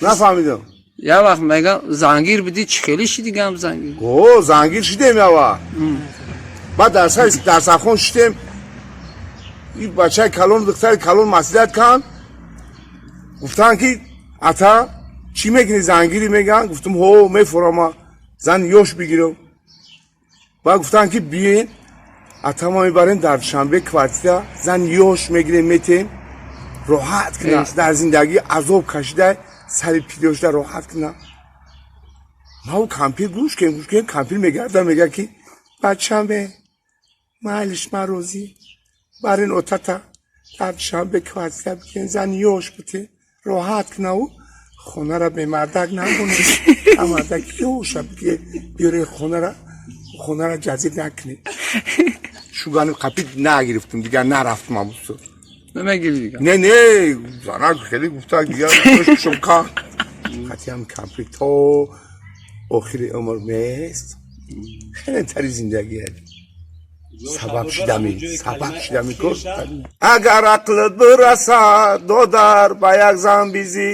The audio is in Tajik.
Нафаҳмидам. Як вақт мегам, зангир будӣ, чӣ хеле шидӣ гам зангир? О, зангир шидем ява. Баъд дар сари дарсархон шидем, и бачаи калон, духтари калон маслиҳат канд, гуфтанд, ки ата, чӣ мекунӣ, зангирӣ меган. Гуфтам, ҳо, мефурама, зани ёш бигирам. Баъд гуфтанд, ки биен, ата, ма мебарем дар Душанбе, квартира, зани ёш мегирем, метем, роҳат куна, дар зиндагӣ азоб кашида, сари пирёшда роҳат куна. Маву кампир гӯш кем, гӯш кем, кампир мегарда, мега, ки бачаме, майлиш, ма розӣ, барин отата дар Душанбе квартира бигирем, зани ёш бутем, роҳат кунаву хонара бемардак намонед, амардак ёша бигир, биёре, хонара ҷазир накунед. Шугани қапид, нагирифтум, дигар нарафтум амусу. Намегири дигар? Не, занак хеле гуфта, дигар шум ка қатиам кампир то охири умр нест, хеле тари зиндагӣ сабаб шидами кор. Агар ақлат бирасад, додар, ба як зан бизӣ.